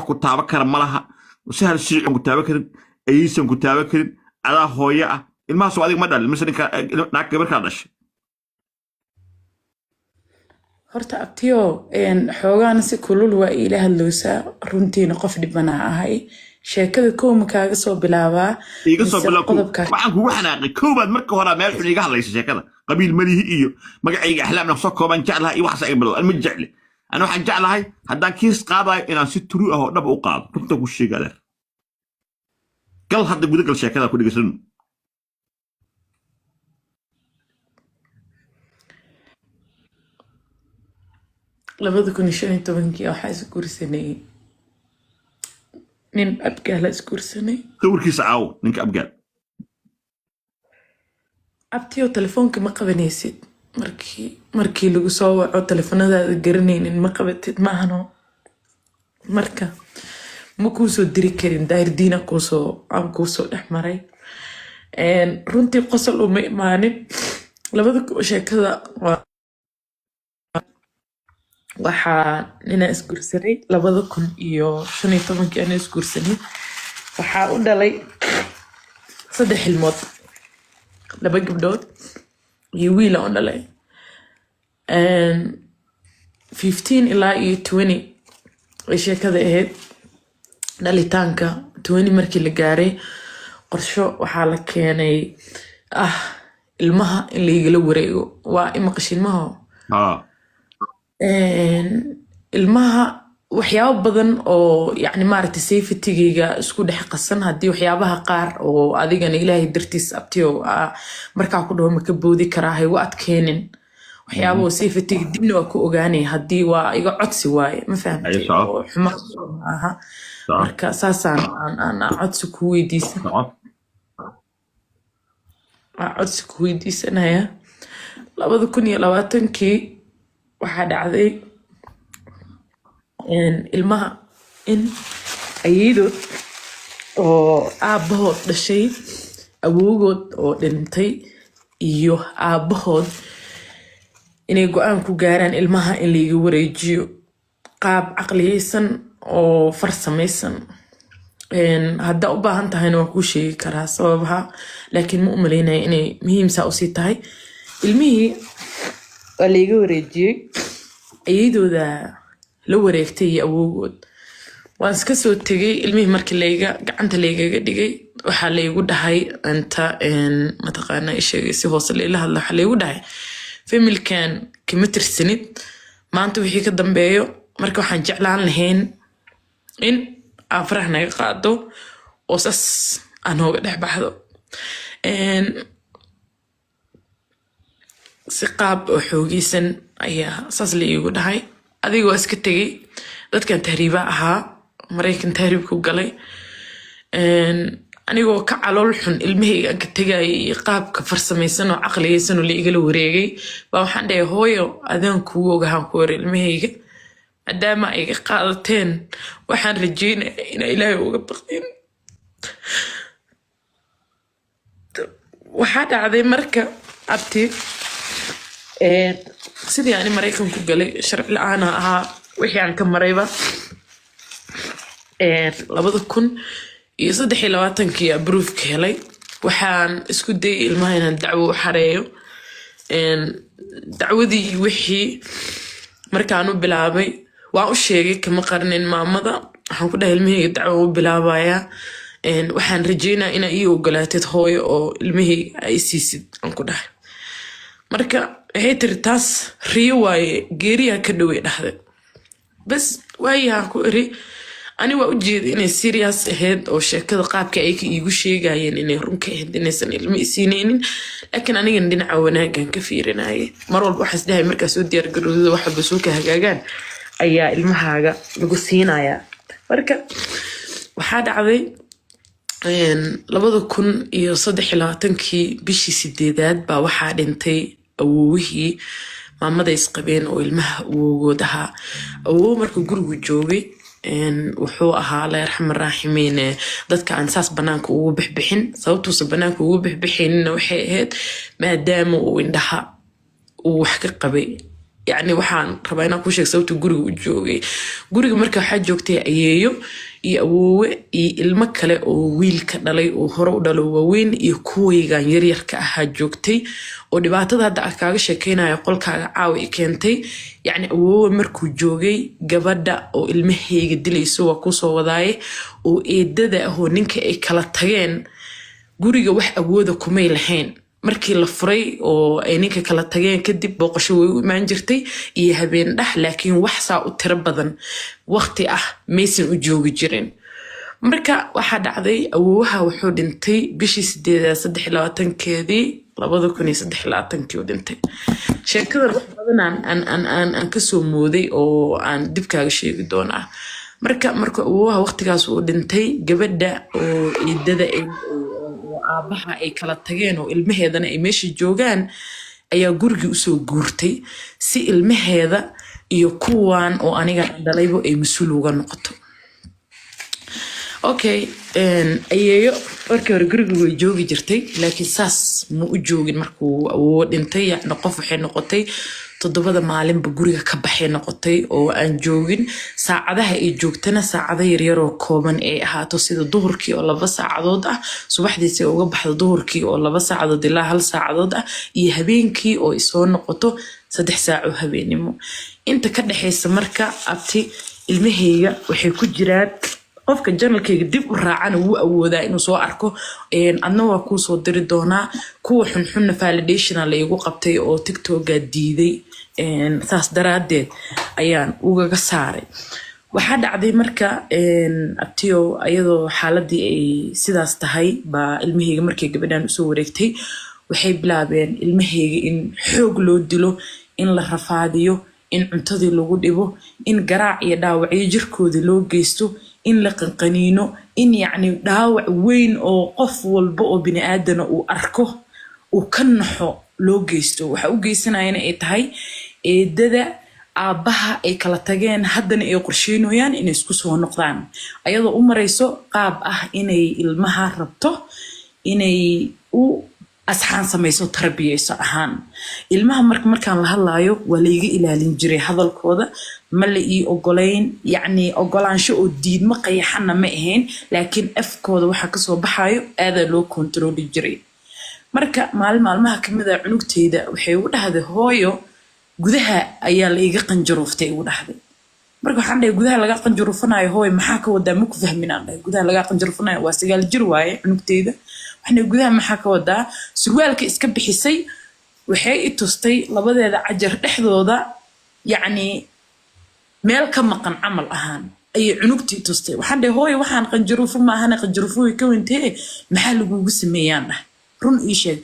Wax ku taaban kara ma laha. Sahal shiicon ku taaban karin, ayiisan ku taaban karin, adaa hooyo ah. Ilmahaas adiga ma dhalin mise ninka naag gabar kaa dhashay? Horta abtiyo, xoogaana si kulul waa iila hadlowsaa. Runtiina qof dhibanaa ahay. Sheekada kow ma kaaga soo bilaabaa? Iiga soo Mise bilow kow. Qodobkaa? Waxaan kugu xanaaqay koobaad marka hore meel xun iiga hadlaysa sheekada qabiil malihi iyo magacayga Axlaamna soo koobaan jeclahay iyo waxaas iga bilow. An ma jecli. Ana waxaan jeclahay haddaan kiis qaadayo inaan si true ah oo dhab u qaado. Runta ku sheega, adeer. Gal hadda, guda gal sheekada, ku dhegeysan. 2015-kii waxaa isguursanay nin Abgaala isguursanay. Sawirkiisa caawo, ninka Abgaal. Abtiyo, telefoonka ma qabanaysid. Markii lagu soo waco telefoonadaada garanaynin ma qabatid, maahano? Marka ma kuusoo diri karin. Daahir diina kuusoo aan kuusoo dhex maray. Runtii qosol uma imaanin. Labada sheekada waxaa ninaa isguursanay 2015-kii anaa isguursanay. Waxaa u dhalay saddex ilmood, laba gabdhood iyo wiila u dhalay. 15 ilaa iyo 20 ay sheekada ahayd. Dhalitaanka 20 markii la gaaray, qorsho waxaa la keenay ah ilmaha in laigala wareego. Waa imaqashin maho? Haa. Ilmaha waxyaabo badan oo yacni maaragtay safetygayga isku dhex qasan. Haddii waxyaabaha qaar oo adigana Ilaahay dartiis, abtiyo, markaa ku dhaho ma ka boodi karaa, ha igu adkeenin. Waxyaaba oo safetyga dibna waa ku ogaanaya haddii waa iga codsi waaye, ma fahamtay? Ayo, soco. Oo xuma maaha. Soco. Marka saasaan aan codsi ku weydiisan Soco. Aan codsi ku weydiisanaya. 2020-kii waxaa dhacday ilmaha in ayeedood oo aabbahood dhashay, awowgood oo dhintay iyo aabbahood inay go-aan ku gaaraan ilmaha in laiga wareejiyo qaab caqliyeysan oo farsamaysan. Haddaa u baahan tahayna waan kuu sheegi karaa sababaha, laakiin ma u malaynaya inay muhiim saa usii tahay. Ilmihii waa laiga wareejiyey, ayeydooda la wareegtay iyo awowgood. Waan iska soo tegay. Ilmihii markii layga gacanta laygaga dhigay, waxaa laygu dhahay inta mataqaana isheegay si hoose layla hadla, waxaa laygu dhahay familkan kama tirsanid maanta wixii ka dambeeyo. Marka waxaan jeclaan lahayn in aan farax naga qaado oo sas aan nooga dhex baxdo. Si qaab oo xoogeysan ayaa saas la iigu dhahay. Adiga waa iska tegey. Dadkan tahriiba ahaa, Maraykan tahriibku galay. Anigoo ka calool xun ilmahayga aan ka tegayay iyo qaabka farsamaysan oo caqliyeysan oo la igala wareegay baa waxaan dhahay, "Hooyo, adaan kugu ogahaan ku war ilmahayga maadaama ay iga qaadateen, waxaan rajeynaya inaa Ilaahay uga baqdin." Waxaa dhacday marka, abti, sidii aan Maraykan ku galay sharci la-aana ahaa, wixii aan ka marayba, 2023-kii abruufka helay. Waxaan isku dayay ilmaha inaan dacwo u xareeyo. Dacwadii wixii markaan u bilaabay, waan u sheegay, kama qarnin maamada. Waxaan ku dhahay, "Ilmahayga dacwo u bilaabayaa. Waxaan rajeynaa inaa ii ogolaatid, hooyo, oo ilmahayga ay siisid," aan ku dhahay. Marka waxay tiri, "Taas riyo waaye, geeriyaa ka dhowey," dhahday. Bas, waayahaan ku iri. Ani waa u jeeda inay serious ahayd oo sheekada qaabka ay ka iigu sheegayeen inay run ka ahayd, inaysan ilmo isiinaynin, laakiin anigana dhinaca wanaagan ka fiirinayay. Mar walba waxaa isdhahay markaa soo diyaar garowdada, wax walba soo ka hagaagaan ayaa ilmahaaga lagu siinayaa. Marka waxaa dhacday 2023-kii bishii sideedaad baa waxaa dhintay awowihii maamada isqabeen oo ilmaha awowgood ahaa. Awow markuu gurigu joogay, wuxuu ahaa, alla yarxam raaximiin, dadka aan saas banaanka ugu bixbixin. Sababtuusa banaanka ugu bixbixaynina waxay ahayd maadaama uu indhaha uu wax ka qabay. Yacni waxaan rabaa inaan kuu sheeg sababta guriga u joogay. Guriga marka waxaa joogtay ayeeyo iyo awoowe iyo ilmo kale oo wiilka dhalay oo hore u dhalo waaweyn iyo kuwaygan yaryarka ahaa joogtay, oo dhibaatada hadda aan kaaga sheekeynayo qolkaaga caawa i keentay. Yacni awoowe markuu joogay, gabadha oo ilmahayga dilayso waa kusoo wadaaye, oo eedada ahoo ninka ay kala tageen, guriga wax awooda kumay lahayn. Markii la furay oo ay ninka kala tageen kadib, booqasho way u imaan jirtay iyo habeen dhex, laakiin wax saa u tiro badan waqti ah maysan u joogi jirin. Marka waxaa dhacday, awoowaha wuxuu dhintay bishii 8aad 23-keedii, 2023-kii uu dhintay. Sheekadan wax badan aan kasoo mooday oo aan dib kaaga sheegi doonaa. Marka marka awoowaha waqtigaas uu dhintay, gabadha oo eedada oo aabaha ay kala tageen oo ilmaheedana ay meesha joogaan ayaa gurigii usoo guurtay si ilmaheeda iyo kuwan oo aniga dhalaybo ay mas-uul uga noqoto. Okay, ayeeyo markii hore guriga way joogi jirtay, laakiin saas ma u joogin. Markuu awoowo dhintay, yacni qof waxay noqotay 7da maalinba guriga ka baxay noqotay oo aan joogin. Saacadaha ay joogtana saacado yaryaroo kooban ay ahaato, sida duhurkii oo 2 saacadood ah, subaxdiisi ay uga baxdo duhurkii oo 2 saacadood ilaa 1 saacadood ah, iyo habeenkii oo isoo noqoto 3 saac oo habeenimo inta ka dhexaysa. Marka abti, ilmahayga waxay ku jiraan, qofka channelkayga dib u raacana wuu awoodaa inuu soo arko. Adna waa kuu soo diri doonaa. Kuwa xunxunna validationa la igu qabtay oo TikToka diiday, saas daraadeed ayaan ugaga saaray. Waxaa dhacday marka, abtiyo, ayadoo xaaladii ay sidaas tahay baa ilmahayga markay gabadhan usoo wareegtay, waxay bilaabeen ilmahayga in xoog loo dilo, in la rafaadiyo, in cuntadii lagu dhibo, in garaac iyo dhaawacyo jirkoodii loo geysto, in la qanqaniino, in yacni dhaawac weyn oo qof walba oo bini aadana uu arko uu ka naxo loo geysto. Waxa u geysanayana ay tahay eedada aabbaha ay kala tageen, haddana ay qorsheynayaan inay isku soo noqdaan, ayadoo u marayso qaab ah inay ilmaha rabto inay u asxaan samayso, tarbiyeyso ahaan ilmaha. Marka markaan la hadlaayo waa layga ilaalin jiray hadalkooda, ma la ii ogolayn. Yacni ogolaansho oo diidmo qayaxana ma ahayn, laakiin afkooda waxa kasoo baxayo aadaa loo kontarooli jiray. Marka maalin maalmaha kamid a cunugteyda waxay igu dhahday, "Hooyo, gudaha ayaa la iga qanjaruuftay," igu dhahday. Marka waxaan dhahay, "Gudaha laga qanjaruufanayo, hooy, maxaa ka wadaa? Ma ku fahmin," aan dhahay. Gudaha laga qanjaruufanayo, waa 9 jir waaye cunugteyda. Waxaan dhahay, "Gudaha maxaa ka wadaa?" Surwaalka iska bixisay, waxay i tustay labadeeda cajar dhexdooda, yacni meel ka maqan camal ahaan ayay cunugtii tustay. Waxaan dhahay, "Hooyo, waxaan qanjaruufo maahane, qanjaruufo way ka wentee, maxaa lagugu sameeyaan?" Dhahay, "Run ii sheeg."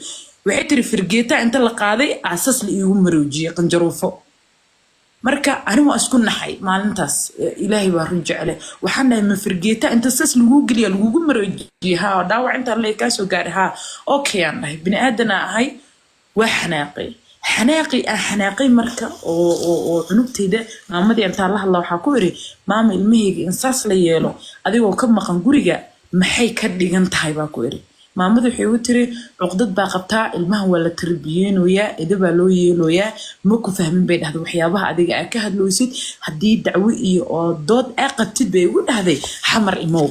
Waxay tiri, "Fargeeta inta la qaaday aasas la iigu maroojiyey qanjaruufo." Marka ani waa isku naxay maalintaas. Ilaahay baa run jecle. Waxaan dhahay, "Ma fargeeta inta sas laguu geliya lagugu maroojiyey? Haa, dhaawac intaan le kaasoo gaaray. Haa, okay," aan dhahay. Bini aadanaa ahay, waa xanaaqay. Xanaaqi aan xanaaqay marka oo cunugtayda maamadii intaan la hadla waxaa ku iri, "Maama, ilmahayga in saas la yeelo adigoo ka maqan guriga maxay ka dhigan tahay?" baa ku iri. Maamadu waxay igu tiri, "Cuqdad baa qabtaa, ilmahan waa la tarbiyeynayaa, ida baa loo yeeloyaa, ma ku fahmin," bay dhahday, "waxyaabaha adiga aa ka hadloosid. Haddii dacwo iyo oo dood aa qabtid," bay igu dhahday, "Xamar imow."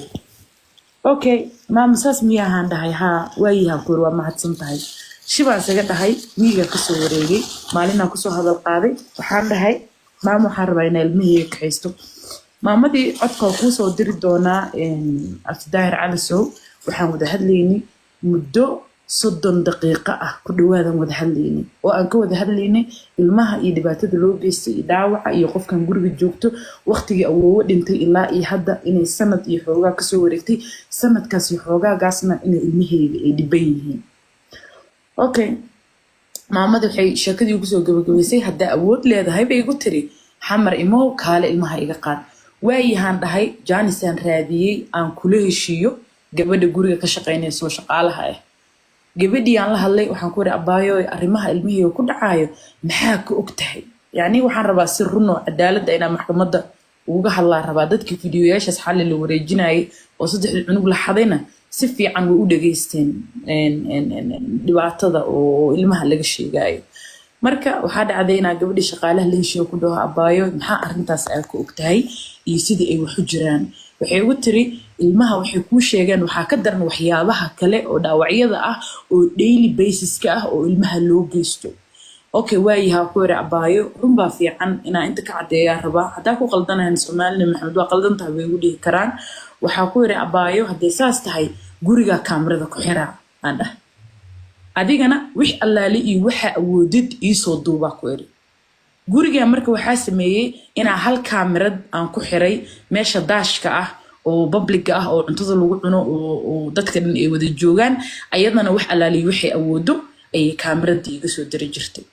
"Okay maama, saas miyaahaan?" dhahay. "Haa, waayahan," ku iri, "waa mahadsan tahay." Shibaan isaga dhahay. Wiigaa kasoo wareegay, maalinaan kusoo hadal qaaday. Waxaan dhahay, "Maama, waxaan rabaa inaa ilmahayga kaxaysto." Maamadii codka waa kuusoo diri doonaa, Abdidaahir Calisow. Waxaan wada hadlaynay muddo 30 daqiiqo ah ku dhawaadan wada hadlaynay, oo aan ka wada hadlaynay ilmaha iyo dhibaatada loo geystay iyo dhaawaca iyo qofkan guriga joogto, waqtigii awoowo dhintay ilaa iyo hadda inay sanad iyo xoogaa kasoo wareegtay, sanadkaas iyo xoogaagaasna inay ilmahayga ay dhiban yihiin. Okay, maamada waxay sheekadii ugu soo gabagabaysay, "Haddaa awood leedahay," bay igu tiri, "Xamar imow, kaale ilmaha iga qaad." "Waayahaan," dhahay. Jaanisaan raadiyey aan kula heshiiyo gabadha guriga ka shaqaynayso, shaqaalaha ah. Gabadhii aan la hadlay, waxaan ku iri, "Abaayo, arrimaha ilmihii ku dhacaayo maxaa ka og tahay? Yacni waxaan rabaa si run oo cadaaladda inaa maxkamadda uga hadlaa rabaa." Dadkii fiidiyoyaashaas xalli la wareejinayay oo saddexdii cunug la xadayna si fiican way u dhageysteen dhibaatada oo ilmaha laga sheegaayo. Marka waxaa dhacday inaa gabadhii shaqaalaha la heshiiyo, ku dhaho, "Abaayo, maxaa arrintaas aa ka ogtahay iyo sidii ay wax u jiraan?" Waxay ugu tiri, "Ilmaha waxay kuu sheegeen waxaa ka daran waxyaabaha kale oo dhaawacyada ah oo daily basiska ah oo ilmaha loo geysto." "Okay, waayaha," ku yiri, "abaayo, runbaa fiican inaa inta ka caddeeyaa rabaa. Haddaa ku qaldanahan, Soomaalina Maxamed waa qaldan tahay bay igu dhihi karaan." Waxaa ku yiri, "Abaayo, hadday saas tahay, gurigaa kaamirada ku xiraa," aan dhah, "adigana wix allaale iyo waxa awoodid iisoo duubaa," ku iri. Gurigaa marka waxaa sameeyey inaa hal kaamirad aan ku xiray meesha daashka ah oo publicga ah oo cuntada lagu cuno oo dadka dhan ay wada joogaan. Ayadana wax allaaliyo waxay awoodo ayay kaamiradii iga soo diri jirtay.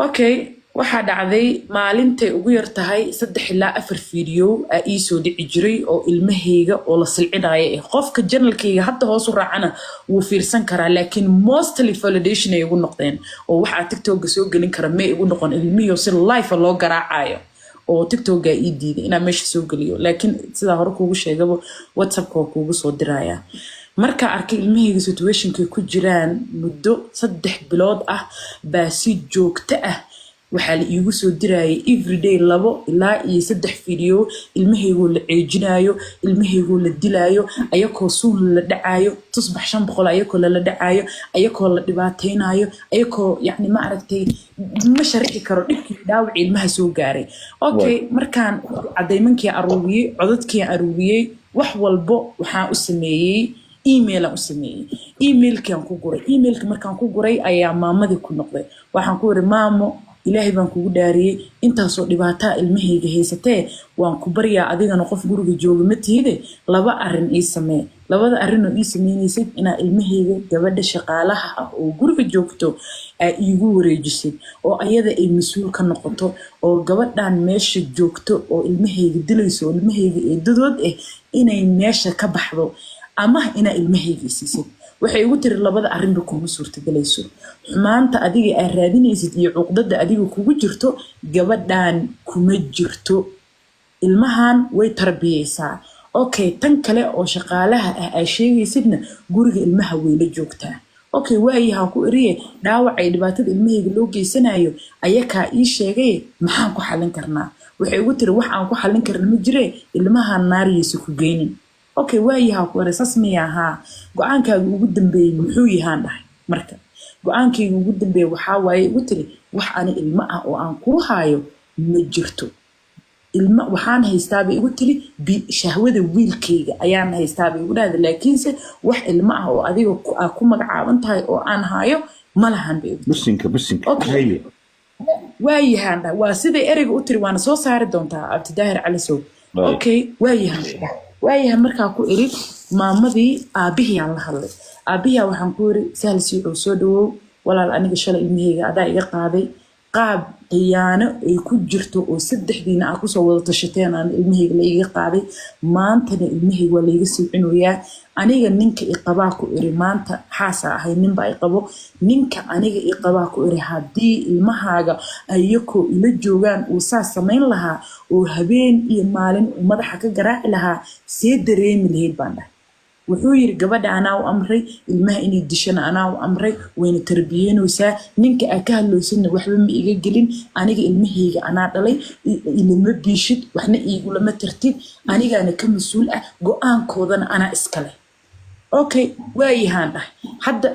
Okay, waxaa dhacday maalintay ugu yar tahay 3 ilaa 4 video aa iisoo dhici jiray oo ilmahayga oo la silcinaya eh. Qofka channelkayga hadda hoos u raacana wuu fiirsan karaa, laakiin mostly validation ay igu noqdeen oo waxaa TikTokga soo gelin kara may igu noqon. Ilmihiio si live loo garaacayo oo TikTokga ii diiday inaa meesha soo geliyo, laakiin sidaa hore kuugu sheegaba, WhatsAppka waa kuugu soo diraya. Markaa arkay ilmahayga situationkay ku jiraan, muddo 3 bilood ah baa si joogto ah waxaa la iigu soo dirayay everyday 2 ilaa iyo 3 video, ilmahaygoo la ceejinayo, ilmahaygoo la dilaayo, ayakoo suun la dhacaayo, tusbax 500 ayakoo lala dhacaayo, ayakoo la dhibaateynayo, ayakoo yacni, ma aragtay, ma sharixi karo dhibkii dhaawacii ilmaha soo gaaray. Okay, markaan cadaymankii aruuriyey, codadkii aruuriyey, wax walbo waxaan u sameeyey email aan u sameeyey, emailkaan ku guray. Emailka markaan ku guray ayaa maamadii ku noqday. Waxaan ku yiri, "Maamo, Ilaahay baan kugu dhaariyey, intaasoo dhibaataa ilmahayga haysatee, waan ku baryaa, adigana qof guriga jooga ma tihide, laba arin ii samee. Labada arrinoo ii sameynaysid, inaa ilmahayga gabadha shaqaalaha ah oo guriga joogto aa iigu wareejisid oo ayada ay mas-uul ka noqoto, oo gabadhan meesha joogto oo ilmahayga dilayso oo ilmahayga eedadood ah inay meesha ka baxdo, ama inaa ilmahayga siisid." Waxay igu tiri, "Labada arrinba kuma suurtagelayso. Xumaanta adiga aad raadinaysid iyo cuqdada adiga kugu jirto gabadhan kuma jirto. Ilmahan way tarbiyeysaa. Okay, tan kale oo shaqaalaha ah aa sheegaysidna, guriga ilmaha wayla joogtaa." "Okay, waayaha," ku iriye, "dhaawacay dhibaatada ilmahayga loo geysanayo ayakaa ii sheegay, maxaan ku xallin karnaa?" Waxay igu tiri, "Wax aan ku xallin karna ma jire, ilmaha naariyaysa ku geynin." "Okay, waayaha," ku iri. "Saas miya ahaa? Go-aankaaga ugu dambeeyey muxuu yahaan?" dhahay. "Marka go-aankayga ugu dambeeyey waxaa waaye," igu tiri, "wax ani ilmo ah oo aan kuu haayo ma jirto. Ilma waxaan haystaaba," igu tiri, "shahwada wiilkayga ayaan haystaaba," igu dhahda, "laakiinse wax ilmo ah oo adiga aa ku magacaaban tahay oo aan haayo ma lahan," bay igu tiri. Bisinka, bisinka. Okay. Haye. "Waayahaan," dhah. Waa siday ereyga u tiri, waana soo saari doontaa, Abdidaahir Calisow. "Okay, waayahan," dhah. "Waayahan," markaa ku iri maamadii, aabihii aan la hadlay. Aabihiyaa waxaan ku iri, "Sahal Siicow, soo dhawow walaal. Aniga shalay ilmahayga adaa iga qaaday, qaab khiyaano ay ku jirto oo saddexdiina aa kusoo wada tashateen aan ilmahayga la iga qaaday. Maantana ilmahayga waa laiga siicinoyaa. Aniga ninka i qabaa," ku iri, "maanta xaasaa ahay, ninbaa i qabo. Ninka aniga i qabaa," ku iri, "haddii ilmahaaga ayakoo ila joogaan uu saas samayn lahaa oo habeen iyo maalin uu madaxa ka garaaci lahaa, see dareemi lahayd?" baan dhahay. Wuxuu yiri, "Gabadha anaa u amray ilmaha inay dishana, anaa u amray, wayna tarbiyeynaysaa. Ninka aa ka hadloosidna waxba ma iga gelin. Aniga ilmahayga anaa dhalay, ilama biishid, waxna iigulama tartid, anigaana ka mas-uul ah, go-aankoodana anaa iskale." "Okay, waayahaan," dhahay.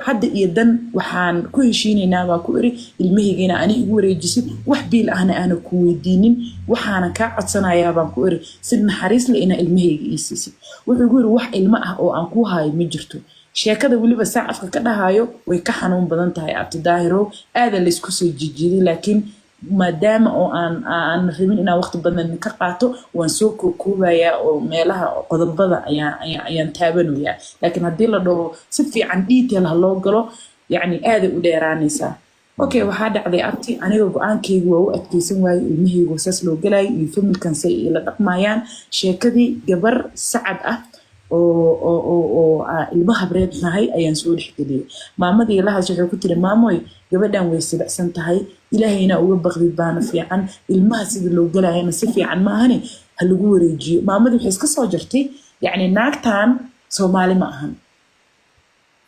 Hadda iyo dan waxaan ku heshiinaynaa," baa ku iri, "ilmahaygiina ani igu wareejisid, wax biil ahna aana ku weydiinin. Waxaana kaa codsanayaa," baan ku iri, "si naxariis leh inaa ilmahayga ii siisid." Wuxuu igu yiri, "Wax ilmo ah oo aan kuu haayo ma jirto." Sheekada weliba saa afka ka dhahayo way ka xanuun badan tahay, Abti Daahiro. Aada laysku soo jijiiday, laakiin maadaama oo aan rabin inaan waqti badan ka qaato, waan soo kookoobayaa oo meelaha qodobada ayaan taabanayaa. Laakiin haddii la dhaho si fiican detail ha loo galo, yacni aaday u dheeraanaysaa. Okay, waxaa dhacday, Abti, aniga go-aankaygu waa u adkeysan waayey ilmahaygu saas loo galayo iyo familkan say ila dhaqmayaan. Sheekadii gabar Sacad ah oo ilmo habreed nahay ayaan soo dhexgeliyey. Maamadii lahaas waxay ku tiri, "Maamoy, gabadhan way silicsan tahay, Ilaahayna uga baqdid baana fiican, ilmaha sida loo galayana si fiican maahane, ha lagu wareejiyo." Maamadii waxay iska soo jartay, yacni naagtan Soomaali ma ahan,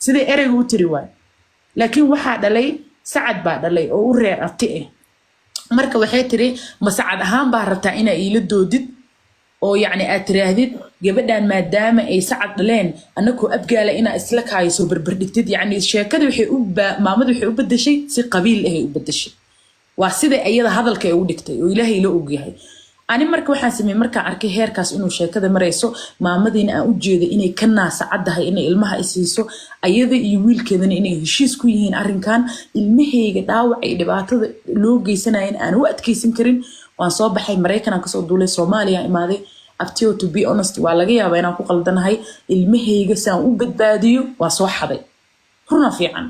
siday ereyga u tiri waay, laakiin waxaa dhalay Sacad baa dhalay oo u reer abti ah. Marka waxay tiri, ma Sacad ahaan baa rabtaa inaa iila doodid oo yacni aad tiraahdid gabadhan maadaama ay Sacad dhaleen, annakoo Abgaala inaa isla kaayo soo barbardhigtid? Yacni sheekada waxay u maamadu waxay u bedeshay si qabiil ahay u bedeshay. Waa sida iyada hadalka ay u dhigtay oo Ilaahay la ogyahay. Ani marka waxaan sameeyey, markaan arkay heerkaas inuu sheekada marayso, maamadiina aan u jeedo inay ka naasacaddahay inay ilmaha isiiso, ayada iyo wiilkeedana inay heshiis ku yihiin arrinkan, ilmahayga dhaawaca iyo dhibaatada loo geysanayan aan u adkeysan karin, waan soo baxay. Maraykan aan kasoo duulay, Soomaaliya imaaday. Abtiyo, to be honest, waa laga yaabaa inaan ku qaldanahay. Ilmahayga si aan u badbaadiyo waa soo xaday, runa fiican.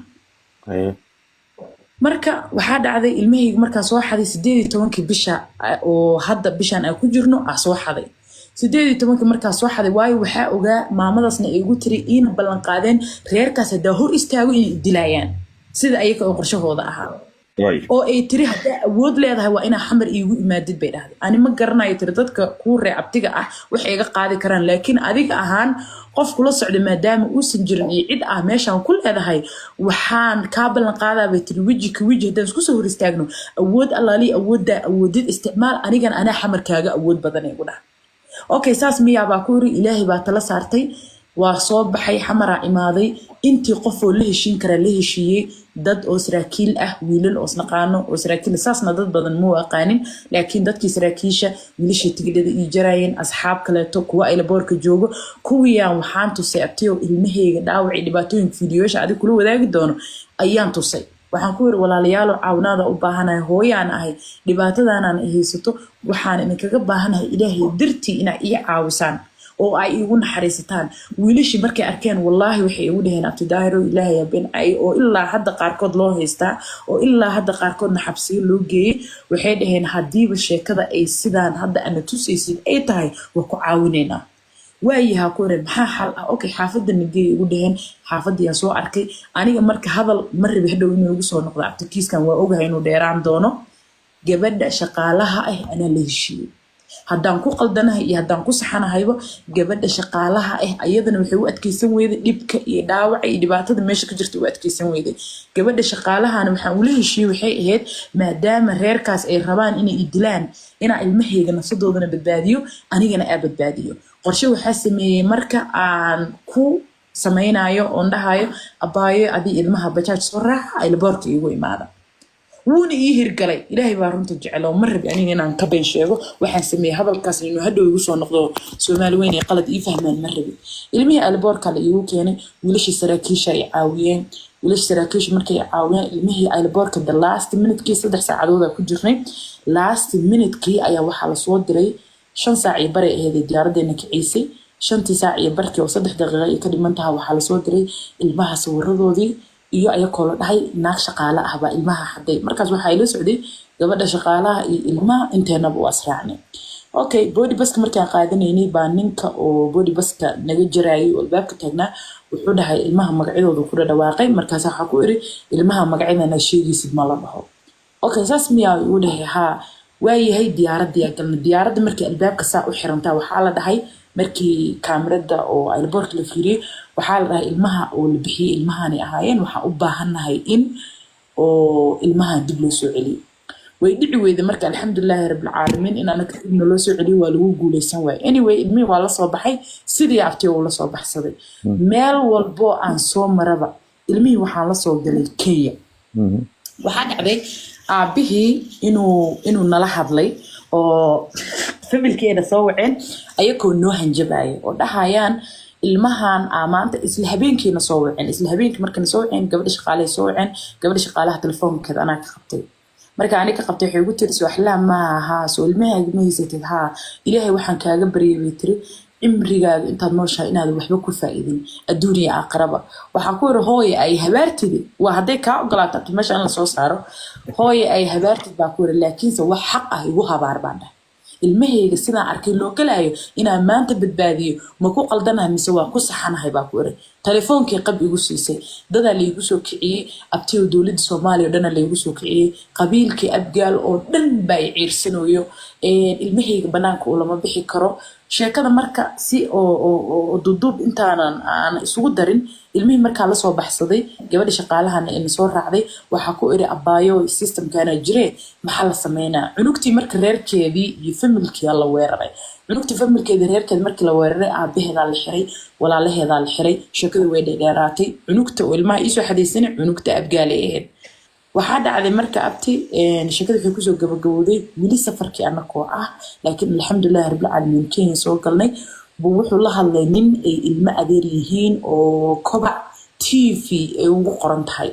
Marka waxaa dhacday, ilmahayga markaa soo xaday 18-kii bisha oo hadda bishaan aan ku jirno aa soo xaday. 18-kii markaa soo xaday, waayo waxaa ogaa maamadaasna ay igu tiri iina ballan qaadeen reerkaas haddaa hor istaago inay dilayaan, sida ayaga oo qorshahooda ahaa, oo ay tiri haddaa awood leedahay waa inaa Xamar iigu imaadid bay dhahday. Ani ma garanayo, tiri, dadka kuu reecabtiga ah waxay iga qaadi karaan, laakiin adiga ahaan qof kula socda maadaama uusan jirin iyo cid ah meeshaan ku leedahay, waxaan kaa ballan qaadaa, bay tiri, weji ka weji haddaan isku soo hor istaagno, awood allaali awooddaa awoodid isticmaal, anigana anaa Xamar kaaga awood badan igu dhaha. Okay, saas miyaa baa ku yiri. Ilaahay baa tala saartay, waa soo baxay, Xamaraa imaaday. Intii qofoo la heshiin karaa la heshiiyey, dad oo saraakiil ah, wiilal oo isnaqaano oo saraakiil, saasna dad badan muu aqaanin, laakiin dadkii saraakiisha, wiilashii tigidhada ii jaraayeen, asxaab kaleeto, kuwa aylaboorka joogo, kuwiyaan waxaan tusay, abtiyow, ilmahayga dhaawac iyo dhibaatooyinka fiidiyoosha adig kula wadaagi doono ayaan tusay. Waxaan ku yiri, walaalayaalo, caawinaada u baahanahay, hooyaan ahay, dhibaatadaanaan haysato, waxaan idinkaga baahanahay Ilaahay dartii inaa ii caawisaan oo ay iigu naxariisataan. Wiilashii markay arkeen, wallaahi, waxay igu dhaheen, abti Daahiro, Ilaahay beencay, oo ilaa hadda qaarkood loo haystaa oo ilaa hadda qaarkoodna xabsiyo loo geeyey, waxay dhaheen, haddiiba sheekada ay sidaan hadda ana tusaysid ay tahay, waa ku caawinaynaa. Waayaha, ku irin, maxaa xal ah? Okay, xaafadda nageey, igu dhaheen. Xaafadiyaan soo arkay aniga. Marka hadal ma rabi hadhow inuu igu soo noqdo abti, kiiskan waa ogahay inuu dheeraan doono. Gabadha shaqaalaha ah anaa la heshiiyey. Haddaan ku qaldanahay iyo haddaan ku saxanahayba, gabadha shaqaalaha ah ayadana waxay u adkeysan weyday dhibka iyo dhaawaca iyo dhibaatada meesha ka jirta u adkeysan weyday. Gabadha shaqaalahana waxaan ula heshiiyey waxay ahayd, maadaama reerkaas ay rabaan inay i dilaan, inaa ilmahayga nafsadoodana badbaadiyo, anigana aa badbaadiyo. Qorshe waxaa sameeyey marka aan ku samaynayo oon dhahayo, abaayo, adii ilmaha bajaaj soo raaca, aylaboorka iigu imaada. Wuuna ii hirgalay. Ilaahay baa runta jecel oo ma rabi aniga inaan ka been sheego. Waxaan sameeyey hadalkaas inuu hadhow igu soo noqdo, Soomaali weyn ay qalad ii fahmaan ma rabi. Ilmihii aylaboorka la iigu keenay, wiilashii saraakiisha ay caawiyeen. Wiilashii saraakiisha markay caawiyeen ilmihii aylaboorka, the last minutekii, 3 saacadood ku jirnay, last minutekii ayaa waxaa lasoo diray 5 saac iyo baray ahayd ee diyaaraddeena kiciisay. 5-tii saac iyo barkii oo 3 daqiiqo ay ka dhiman taha waxaa lasoo diray ilmaha sawiradoodii iyo ayakoo la dhahay naag shaqaale ah baa ilmaha xaday. Markaas waxaa ila socday gabadha shaqaalaha iyo ilmaha, inteenaba waa israacnay. Okay, boarding passka markaan qaadanaynay baa ninka oo boarding passka naga jaraayay oo albaabka taagnaa wuxuu dhahay ilmaha magacyadooda ku dhadhawaaqay. Markaas waxaa ku iri, ilmaha magacyadana sheegaysid ma la dhaho. Okay, saas miyaa, igu dhahay. Haa, waayahay. Diyaaradii galna. Diyaaradda markii albaabka saa u xirantaa, waxaa la dhahay, markii kaamirada oo airportka la fiiriyey, waxaa la dhahay ilmaha oo la bixiyey ilmahanay ahaayeen, waxaan u baahannahay in oo ilmahan dib loo soo celiyo. Way dhici weyday. Marka alxamdulilaahi rabbilcaalamiin in anaka dibna loo soo celiyo waa lagu guuleysan waay. Anyway, ilmihii waa lasoo baxay sidii abtiga uu lasoo baxsaday. Meel walboo aan soo maraba ilmihii waxaan lasoo galay Kenya. Waxaa dhacday aabihii inuu nala hadlay oo familkeena soo waceen, ayakoo noo hanjabaya oo dhahayaan ilmahan aa maanta isla habeenkiina soo waceen. Isla habeenkii markana soo waceen, gabadha shaqaalahay soo waceen. Gabadha shaqaalaha telefoonkeeda anaa ka qabtay. Marka ani ka qabtay, waxay igu tiri, soo axlaam maaha? Haa. Soo ilmahaaga ma haysatid? Haa. Ilaahay waxaan kaaga baryay, bay tiri, cimrigaaga intaad nooshahay inaad waxba ku faa'iidin adduun iyo aakhiraba. Waxaa ku yiri, hooye ay habaartidi waa hadday kaa ogolaato abti meesha in lasoo saaro. Hooye ay habaartid, baa ku yiri, laakiinse wax xaq ah igu habaar, baan dhahay. Ilmahayga sidaan arkay loo galaayo inaan maanta badbaadiyo, ma ku qaldanahay mise waa ku saxanahay, baa ku iri. Telefoonkii qab igu siisay, dadaa laygu soo kiciyey, abtiyo. Dowladda Soomaaliya oo dhana laygu soo kiciyey, qabiilkii Abgaal oo dhan baa i ciirsanayo. Ilmahayga banaanka uu lama bixi karo. Sheekada marka si oo duuduub intaanan aan isugu darin, ilmihii markaa lasoo baxsaday, gabadha shaqaalahana ina soo raacday, waxaa ku iri, "Abaayo, systemkana jire, maxaa la sameynaa?" Cunugtii marka reerkeedii iyo familkii la weeraray, cunugtii familkeedii, reerkeed markii la weeraray, aabaheedaa la xiray, walaalaheedaa la xiray. Sheekadu way dheerdheeraatay. Cunugta oo ilmaha iisoo xadaysanay, cunugta Abgaalay ahayd. Waxaa dhacday marka, abti, sheekada waxay kusoo gabagabowday weli safarkii anakoo ah, laakiin alxamdulilahi rabbilcaalamiin Kenya soo galnay, buu wuxuu la hadlay nin ay ilmo adeer yihiin oo Kobac TV ay ugu qoran tahay.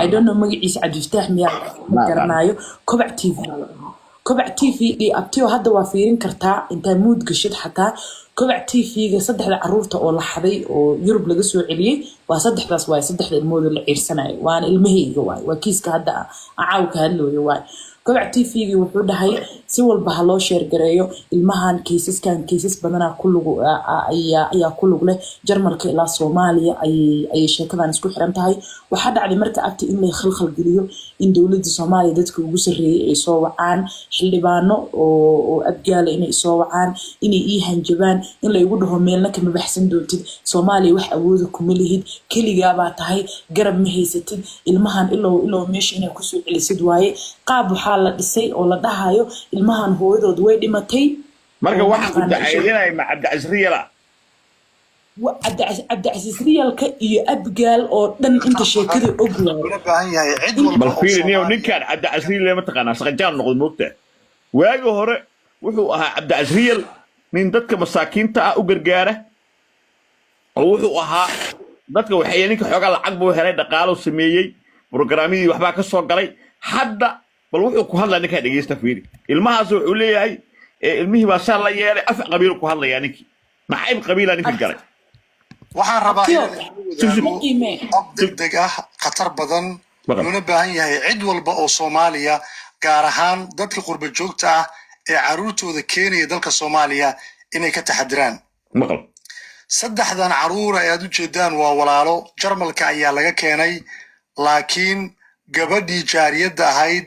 I don't know magaciisa, Cabdifataax miyaa, ma garanaayo. Kobac TV aa la dhahaa. Kobac TV iyo, abtiyo, hadda waa fiirin kartaa intaa muud gashid xataa. Kobac TV-ga saddexda caruurta oo la xaday oo Yurub laga soo celiyey waa saddexdaas waay, saddexda ilmood oo la ciirsanayo waana ilmahayga waay, waa kiiska hadda aan caawa ka hadlooyo waay. Kobac TV-gii wuxuu dhahay si walba ha loo share gareeyo ilmahan, kaysaskan kaysas badanaa ku lug ayaa ku lug leh. Jarmalka ilaa Soomaaliya ayay sheekadan isku xiran tahay. Waxaa dhacday marka, abti, in la khalkhal geliyo, in dowladda Soomaaliya dadka ugu sarreeyay ay soo wacaan, xildhibaano oo Abgaala inay soo wacaan, inay ii hanjabaan, in la igu dhaho, "Meelna kama baxsan doontid, Soomaaliya wax awooda kuma lihid, keligaabaa tahay, garab ma haysatid, ilmahan ilow ilow meesha inay kusoo celisid waaye." Qaab waxaa la dhisay oo la dhahayo ilmahan hooyadood way dhimatay. Marka oo waxaan ku mataqaanaa dacaydinaya ma Cabdicasiis Riyala? Cabdicasiis Riyalka iyo Abgaal oo dhan inta sheekada og waayo. Loola baahan yahay cid walba Bal oo fiiri niyow. Soomaaliya. Ninkaan Cabdicasiis Riyal mataqaanaa, saqajaan noqday moogta. Waagi hore wuxuu ahaa Cabdicasiis Riyal nin dadka masaakiinta ah u gargaara, oo wuxuu ahaa dadka waxay ninka xoogaa lacag buu helay, dhaqaaluu sameeyey, programyadii waxbaa ka soo galay. Hadda bal wuxuu ku hadlaa ninkaa, dhegeysta, fiiri. Ilmahaas wuxuu leeyahay ilmihii baa saa la yeelay, af qabiil ku hadlayaa ninkii, nacayb qabiilaa ninka galay. Waxaan rabaa Abtiyo, inaan idinla ma wadaago qiimee xog degdeg ah, khatar badan, Maqal. loona baahan yahay cid walba oo Soomaaliya, gaar ahaan dadka qurba joogta ah ee carruurtooda keenaya dalka Soomaaliya, inay ka taxadiraan. Maqal. Saddexdan carruura ee aad u jeedaan waa walaalo. Jarmalka ayaa laga keenay, laakiin gabadhii jaariyadda ahayd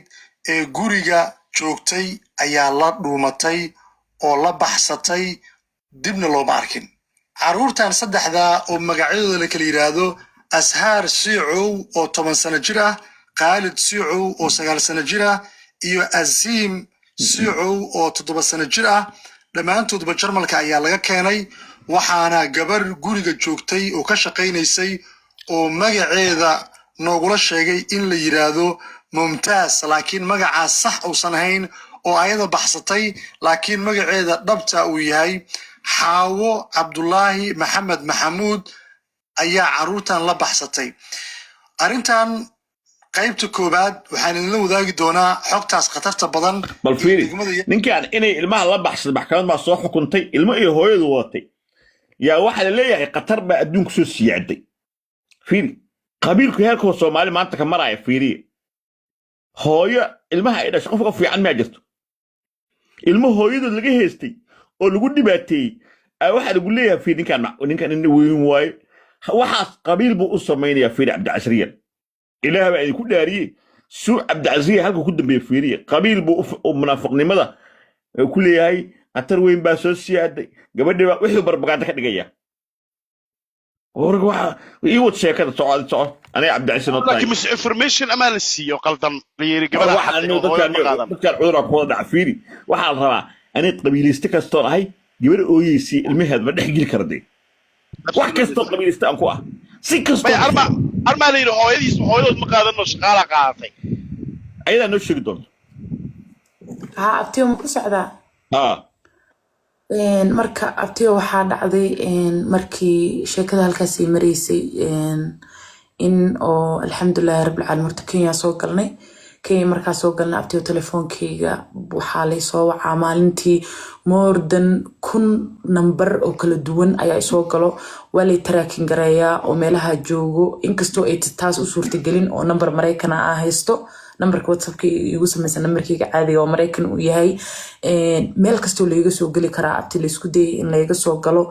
ee guriga joogtay ayaa la dhuumatay oo la baxsatay, dibna looma arkin. Carruurtan saddexdaa oo magacyadooda la kala yidhaahdo Ashaar Siicow oo 10 sano jir ah, Khaalid Siicow oo 9 sano jir ah iyo Asiim Siicow oo 7 sano jir ah, dhammaantoodba Jarmalka ayaa laga keenay. Waxaana gabar guriga joogtay oo ka shaqaynaysay oo magaceeda noogula sheegay in la yidhaahdo Mumtaaz, laakiin magacaas sax uusan ahayn oo ayada baxsatay, laakiin magaceeda dhabta uu yahay Xaawo Cabdulaahi Maxamed Maxamuud, ayaa carruurtan la baxsatay. Arrintan qaybta koowaad waxaan idinla wadaagi doonaa xogtaas khatarta badan Bal iyo fiiri. degmada. Ninkaan inay ilmaha la baxsatay, maxkamad baa soo xukuntay, ilmo iyo hooyadu wadatay. Yaa waxaa la leeyahay khatar baa adduunku soo siyaacday. Fiiri qabiilku heerkoo Soomaali maanta ka maraya. Fiiriye, hooyo ilmaha ay dhashay qof ka fiican maa jirto. Ilmo hooyadood laga heestay oo lagu dhibaateeyey aa waxaa lagu leeyahay, fiiri ninkaan, ninkaan nin weyn waaye, waxaas qabiil buu u samaynayaa. Fiiri Cabdicasriyan, Ilaah baa idinku dhaariyey, suu Cabdicasriyan halka ku dambeeya. Fiiriye, qabiil buu u munaafiqnimada ku leeyahay, khatar weyn baa soo siyaaday, gabadhii baa wuxuu barbagaanda ka dhigaya. Warka waxa ii wad, sheekada soco, soco, aniga Cabdicasiis noo tahay. Laakiin misinformation amaa la siiyo qaldan, la yiri gabadha waxaa xaday oo hooyo dadkaan ma qaadan. Dadkaan cuduraa ku wada dhaca. Fiiri, waxaa la rabaa aniga qabiilayste kastoon ahay, gabar ooyeysay ilmaheed ma dhex geli kara dee, wax kastoo qabiilayste aan ku ah, si kastoo May arma armaa la yidhi hooyadiis, hooyadood ma qaadano, shaqaalaa qaadatay. Ayadaa noo sheegi doonto. Haa abtiyo, ma ku socdaa? Haa. Marka abtiyo, waxaa dhacday markii sheekada halkaasii maraysay in oo alxamdulilahi rabbilcaalamiin horta Kenya soo galnay. Kenya markaa soo galnay, abtiyo, telefoonkeyga waxaa laysoo wacaa maalintii more than 1000 nambar oo kala duwan ayaa isoo galo. Waa lay tracking gareeyaa oo meelaha joogo, inkastoo ay taas u suurtagelin oo nambar Maraykana ah haysto. Nambarka WhatsAppka igu samaysan nambarkayga caadiga oo Maraykan uu yahay. Meel kastoo layga soo geli karaa, abti, laysku dayay in layga soo galo.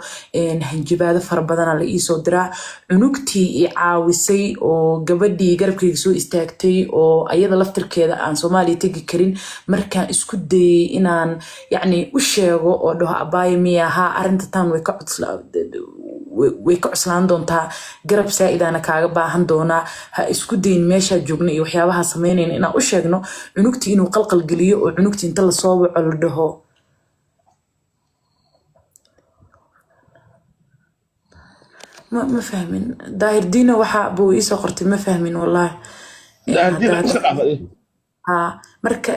Hanjabaado fara badana la iisoo diraa. Cunugtii i caawisay oo gabadhii garabkayga soo istaagtay oo ayada laftirkeeda aan Soomaaliya tegi karin, markaan isku dayay inaan yacni u sheego oo dhaho, "Abaayo, miya haa, arrinta tan way ka cuslaan doontaa, garab saa-idaana kaaga baahan doonaa, ha isku dayin meeshaa joogna iyo waxyaabaha sameynayna," inaan u sheegno cunugtii inuu qalqal geliyo oo cunugtii inta lasoo waco la dhaho. Ma fahmin, Daahir Diino waxa buu iisoo qortay, ma fahmin wallahi. Daahir Diino iska dhaaf. Haa, marka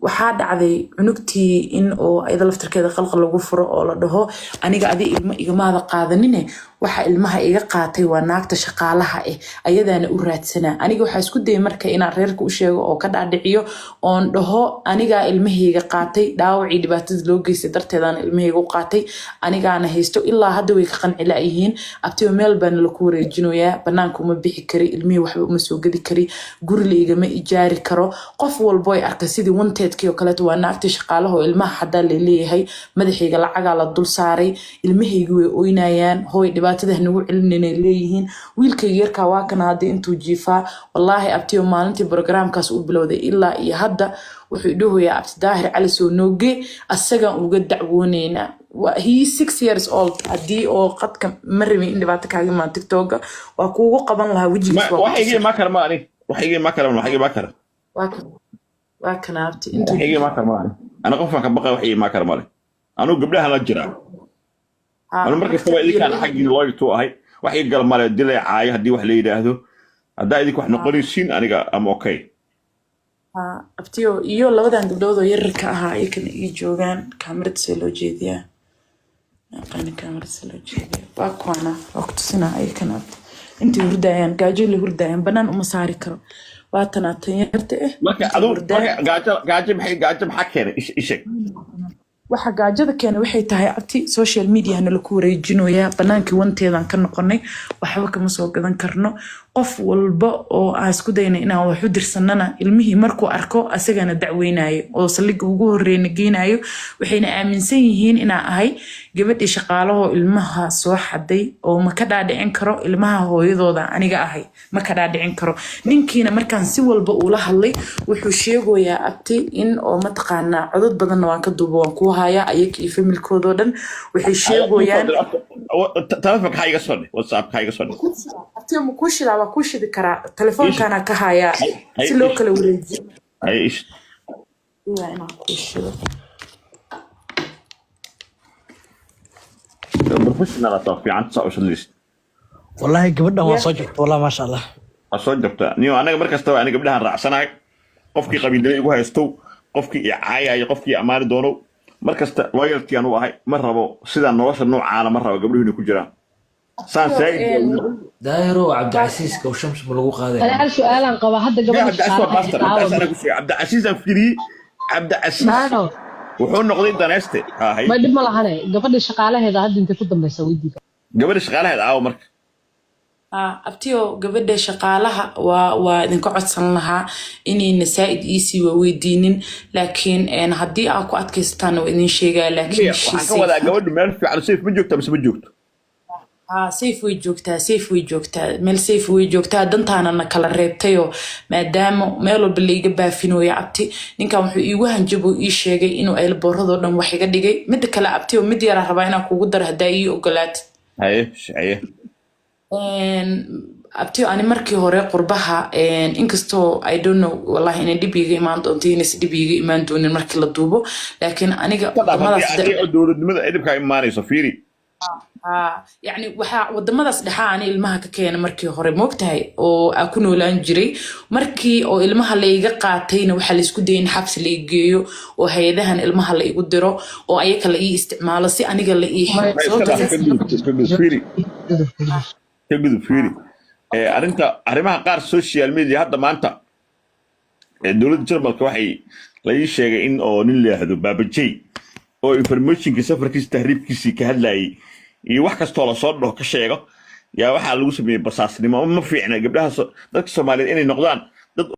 waxaa dhacday cunugtii in oo ayada laftirkeeda qalqal lagu furo oo la dhaho, "Aniga adi ilmo igamaada qaadanine, waxa ilmaha iga qaatay waa naagta shaqaalaha ah, ayadaana u raadsanaa." Aniga waxaa isku dayay marka inaan reerka u sheego oo ka dhaadhiciyo oon dhaho, "Anigaa ilmahayga qaatay, dhaawacii dhibaatada loo geystay darteedaan ilmahayga u qaatay, anigaana haysto." Ilaa hadda way ka qanci la'yihiin, abtiyo. Meel baana laku wareejinayaa, banaanka uma bixi kari, ilmihii waxba uma soo gedi kari, guri la igama ijaari karo. Qof walbo ay arkay sidii wanted-kii oo kaleeto, waa naagtii shaqaalaha oo ilmaha xadaa laleeyahay. Madaxayga lacagaa la dul saaray, ilmahaygi way oynayaan, "Hooy, dhibaatada hanagu celinayna," leeyihiin. Wiilkayga yarkaa waa kana hadda intuu jiifaa. Wallaahi abtiyo, maalintii programkaas uu bilowday ilaa iyo hadda wuxuu idhahoyaa, "Abti Daahir Cali soo nooge, asagaan uga dacwooneynaa." He is 6 years old. Haddii oo qadka ma rabin in dhibaato kaaga imaan, TikToka waa kuugu qaban lahaa wejigiis. Waa ku Wax iga tusi. imaan kara ma ani, wax iga imaan kara, wax iga imaan kara. Waa kana, abti, intuu Wax iga imaan kara ma ani. Ana qofaan ka baqay wax iga imaan kara male. Anigu gabdhaha la jiraa. Anu mar kastaba idinkaan xaggii loyalty ahay. Wax iga gala male dilay caayo haddii wax la yidhaahdo. Haddaa idinku wax noqonaysiin, aniga am okay. Haa, abtiyo, iyo labadan gabdhood oo yararka ahaa ayakana ii joogaan. Kaamirada see loo jeediyaa? Aqaani kaamirada see loo jeediyaa. Waa kuwana, waa ku tusinaa ayakana, abti. Intay hurdayaan, gaajo la hurdayaan, banaan uma saari karo. Waa tanaa tan yarta ah. Marka intay adu hurdaan. Marka gaajo maxay, gaajo maxaa keenay? Isheg. Waxa gaajada keena waxay tahay, abti, social mediahana laku wareejinoyaa, banaankii wanted-aan ka noqonay, waxba kama soo gadan karno. Qof walba oo aan isku dayna inaan wax u dirsanana, ilmihii markuu arko asagana dacweynayo oo saldhigga ugu horreyna geynayo. Waxayna aaminsan yihiin inaan ahay gabadhii shaqaalahoo ilmaha soo xaday, oo ma ka dhaadhicin karo ilmaha hooyadooda aniga ahay, ma ka dhaadhicin karo. Ninkiina markaan si walba ula hadlay, wuxuu sheegoyaa, abti, in oo mataqaanaa codod badanna waan ka duuba, waan kuu hayaa, ayaga iyo familkoodoo dhan waxay sheegoyaan. Telefonka ha iga soo dheh, WhatsApp ha iga soo dheh. Abti, ma kuu shidaa? Waa kuu shidi karaa, telefoonkaana ka hayaa si loo kala wareejiyo. Hay ish. Waa inaan kuu shido. Professional ataa fiican saa u shadlaysid. Wallahi gabadhan waa soo jirta wallahi, maasha Allah. Waa soo jabta niyo. Anaga mar kastaba ani gabdhahan raacsanahay. Qofkii qabiilnimo igu haystow, qofkii i caayayo, qofkii ammaani doonow, mar kasta loyalty aan u ahay. Ma rabo sidaa nolosha noocaana, ma rabo gabdhuhu inay ku jiraan saan saa'id. Daahiro, Cabdicasiiska oo shams ma lagu Ani qaadaya? hal su-aalaan qabaa hadda. Gabadha Cabdicasiis waa shaqaalaha pastor. caawa. Cabdicasiis anaa ku sheegay, Cabdicasiis aan firiyey. Cabdicasiis Daahiro, wuxuu noqday danayste hahay. Ma dhib ma lahane, gabadha shaqaalaheeda hadda intay ku dambaysa weydiiga. Gabadha shaqaalaheed aawo marka? Abtiyo, gabadha shaqaalaha waa idinka codsan lahaa inayna saa'id iisii weydiinin, laakiin haddii aa ku adkaysataan waa idin sheegaya, laakiin Waxaan ka wadaa, gabadhu meel fiican safe ma joogta mise ma joogto? Haa, safe way joogtaa, safe way joogtaa, meel safe way joogtaa. Dantaana na kala reebtayoo maadaama meel walba laiga baafinooyo, abti, ninkan wuxuu iigu hanjabo, ii sheegay inuu airport-adoo dhan wax iga dhigay. Midda kale, abti, oo mid yaraa rabaa inaan kugu daro haddaa ii ogolaatid. Haye, haye. Abtiyo, ani markii hore qurbaha, inkastoo I don't know wallahi inay dhib iiga imaan doonto, inaysan dhib iiga imaan doonin markii la duubo, laakiin aniga wadamadaas Haddii oo dowladnimada ay dhibkaa imaanayso, fiiri. Haa, yacni waxaa wadamadaas dhexaa ani ilmaha ka keena markii hore, moogtahay, oo aa ku noolaan jiray. Markii oo ilmaha laiga qaatayna, waxaa laisku dayay in xabsi la igeeyo oo hay-adahan ilmaha la igu diro oo ayaka la ii isticmaalo si aniga la ii xiro. Ma iska Sababta dhaaf, ka gudub, ka gudub, fiiri, ka gudub, fiiri. Arrinta arrimaha qaar social media hadda maanta dowladda Jarmalka waxay la ii sheegay in oo nin la yidhaahdo Baabajey oo informationkii safarkiisa tahriibkiisii ka hadlayay iyo wax kastoo lasoo dhaho ka sheego, yaa waxaa lagu sameeyey basaasnimo. Ma fiicna gabdhaha dadka Soomaaliyeed inay noqdaan.